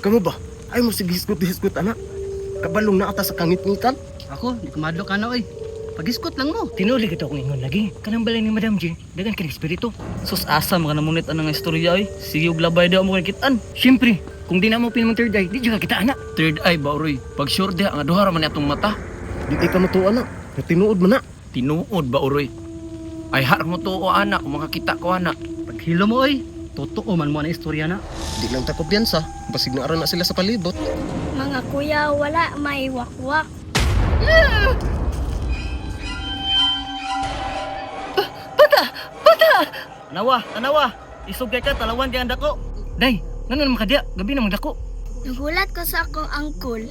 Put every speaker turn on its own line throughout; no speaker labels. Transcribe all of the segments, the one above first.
Kamo ba? Ay mo sige hisgot-hisgot ana. Kabalong na ata sa kangit-ngitan.
Ako, di ko madlok ana oy. Pagiskot lang mo.
Tinuli kita akong ingon lagi. Kanang balay ni Madam J, dagan kang espiritu.
Sus asa mga namunit anang nga istorya oy. Sige og labay daw mo kitan.
Siyempre, kung di na mo pinamang third eye, di juga kita ana.
Third eye ba uroy? Pag sure diha nga duha ra man ni atong mata.
Di kay ka matuwa na. Nga tinuod man na.
Tinuod ba uroy? Ay har mo tuo ana kung makakita ko ana.
Paghilo mo oy. Totoo man mo ang istorya na.
Di lang ta kumpiyansa. Basig na aran na sila sa palibot.
Mga kuya, wala may wakwak.
Tanawa, tanawa. Isog kay ka talawan kay ang dako.
Day, ngano naman ka diya? Gabi na magdako.
Nagulat ko sa akong angkol.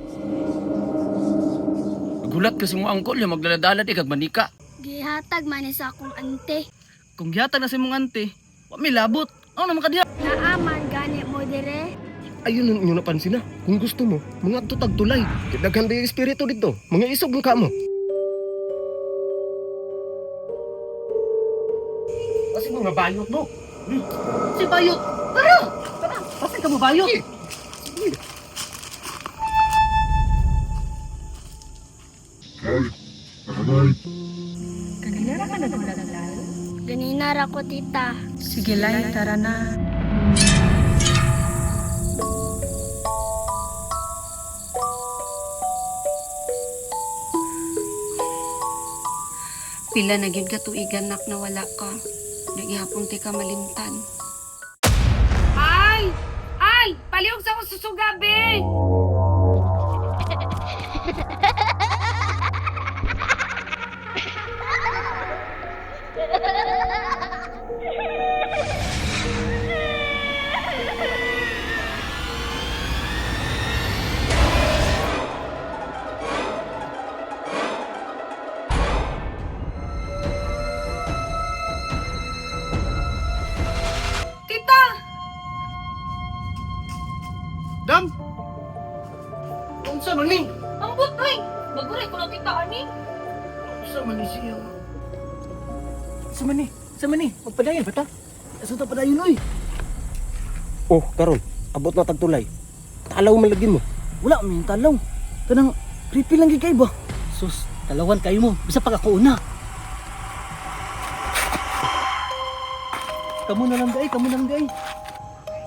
Gulat kasi mo angkol yung magdaladala di kag manika.
Gihatag man ni sa akong ante.
Kung gihatag na sa imong ante, wa mi labot. Ano naman ka diha?
Naaman gani mo dire.
Ayun ang inyo napansin na. Kung gusto mo, mga tutag tulay. Kay daghan di espiritu dito. Mga isog mo ka mo. Kasi mga bayot mo.
Si Bayot. Tara! Tara! Pasan ka mo Bayot?
Ganina ra ko tita.
Sige, Lai, tara na. Pila na gyud ka tuigan nak na wala ka. Di gihapon ti ka malimtan.
Ay! Ay! Palihog sa akong susugabi! Tita!
Dam! Unsa man ni?
Ambot ay! Maguray ko na tita ani.
Unsa man ni siya?
Sa man ni, sa man ni, magpadayon ba ta? Asa ta padayon oy?
Oh, karon, abot na tag tulay. Talaw man lagi mo.
Wala may talaw. Kanang creepy lang gid kay ba?
Sus, talawan kayo mo. Bisa pag ako una.
Kamo na lang day, kamo na lang day.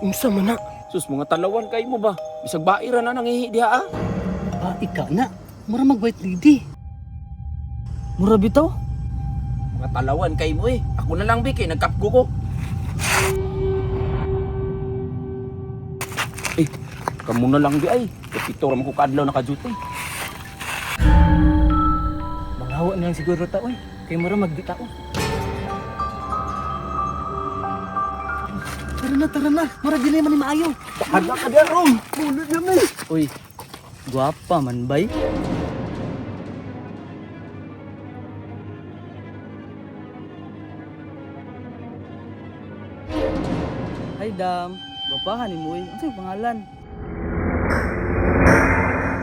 Unsa man na?
Sus mga talawan kay mo ba? Bisag baira na nangihi diha ah.
Ba, ika na. Mura mag white lady.
Mura bitaw.
Mga talawan kay mo eh. Ako na lang bi kay nagkapgo ko. Eh, kamo na lang bi ay. Kapito ra man ko kaadlaw naka-duty.
Manghawa na lang siguro ta oy. Kay mura magdi tao.
Tara na, tara na. Mura dili man ni maayo.
Bahala ka diha rom. Mulod na mi.
Uy, gwapa man bay. Hi dam, gwapahan ni mo uy. Unsa imong pangalan?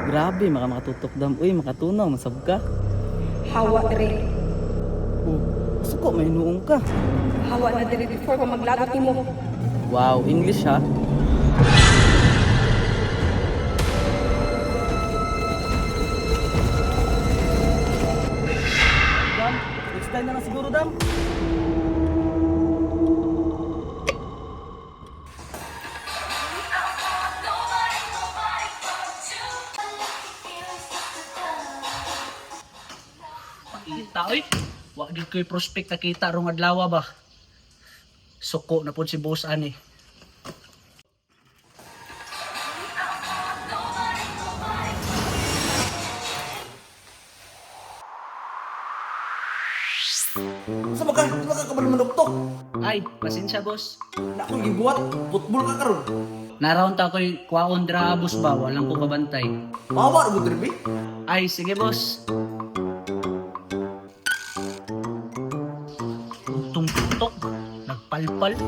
Grabe, maka makatutok dam. Uy, makatunaw, masab ka.
Hawa diri.
Oh, suko may nuong ka.
Hawa na diri before ko maglagot nimo.
Wow, English ha.
Dam, next time na lang siguro, Dam.
Kita oy. Wa gyud ko'y prospect na kita rong adlaw ba. Suko na pud si boss ani.
Sa baka, di ba ka kabalo manuktok?
Ay, pasensya boss.
Na akong gibuhat, football ka karon.
Naroon ta ko'y kwaon dra boss ba, walang ko kabantay.
Mawa ra gud diri.
Ay, sige boss. Tungtong tutok, nagpalpal.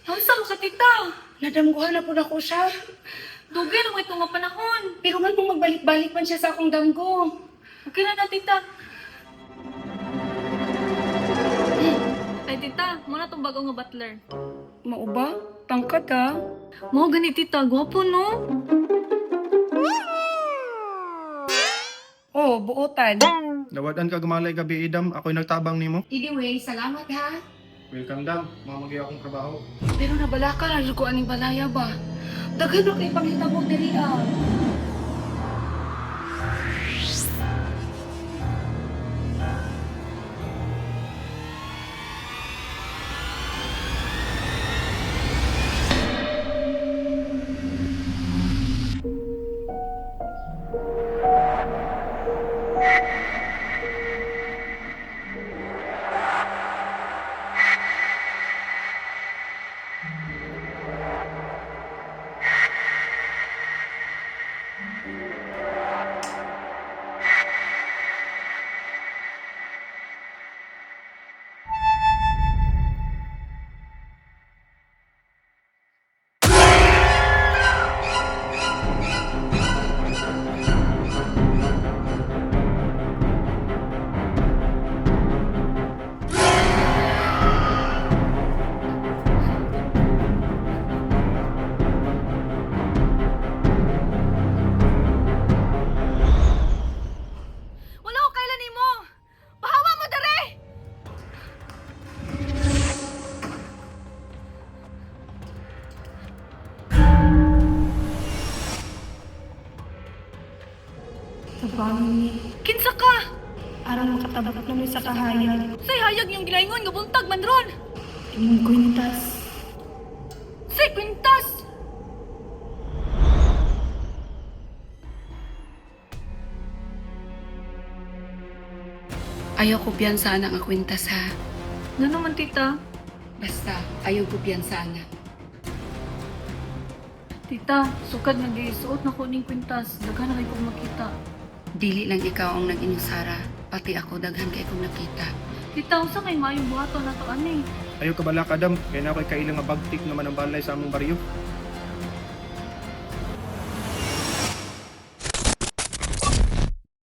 Unsa mo ka tita?
Nadamguhan na pud ako siya.
Dugay na mo ito nga panahon.
Pero man kung magbalik-balik man siya sa akong damgo.
Okay na na tita. Ay tita, mo na tong bago nga butler.
Mao ba? Tangkad ah.
Mao gani tita, gwapo no?
Oh, buotan.
Nawad-an ka gumalay gabi idam, ako'y nagtabang nimo.
Anyway, salamat ha.
Welcome dam, mamagay akong trabaho.
Pero nabala ka na ko aning balaya ba? Daghan na kay panghitabo diri ah.
Wala ko kailan nimo. Pahawa mo dere. Kinsa ka?
Aron makatabak na mi sa kahayag.
Say hayag yung gilaingon nga buntag man ron.
Imong kwintas.
Say kwintas.
Ayaw ko piyansa ang kwintas ha.
Ngano man tita?
Basta, ayaw ko piyansa na.
Tita, sukad nga gisuot na ko ning kwintas. Daghan na kay kong makita.
Dili lang ikaw ang nag-inusara, pati ako daghan kay kong nakita.
Tita, unsa kay maayong buhaton nato ani?
Ayaw ka bala ka dam, kaya na ako'y kailang nga bagtik naman ang balay sa among baryo.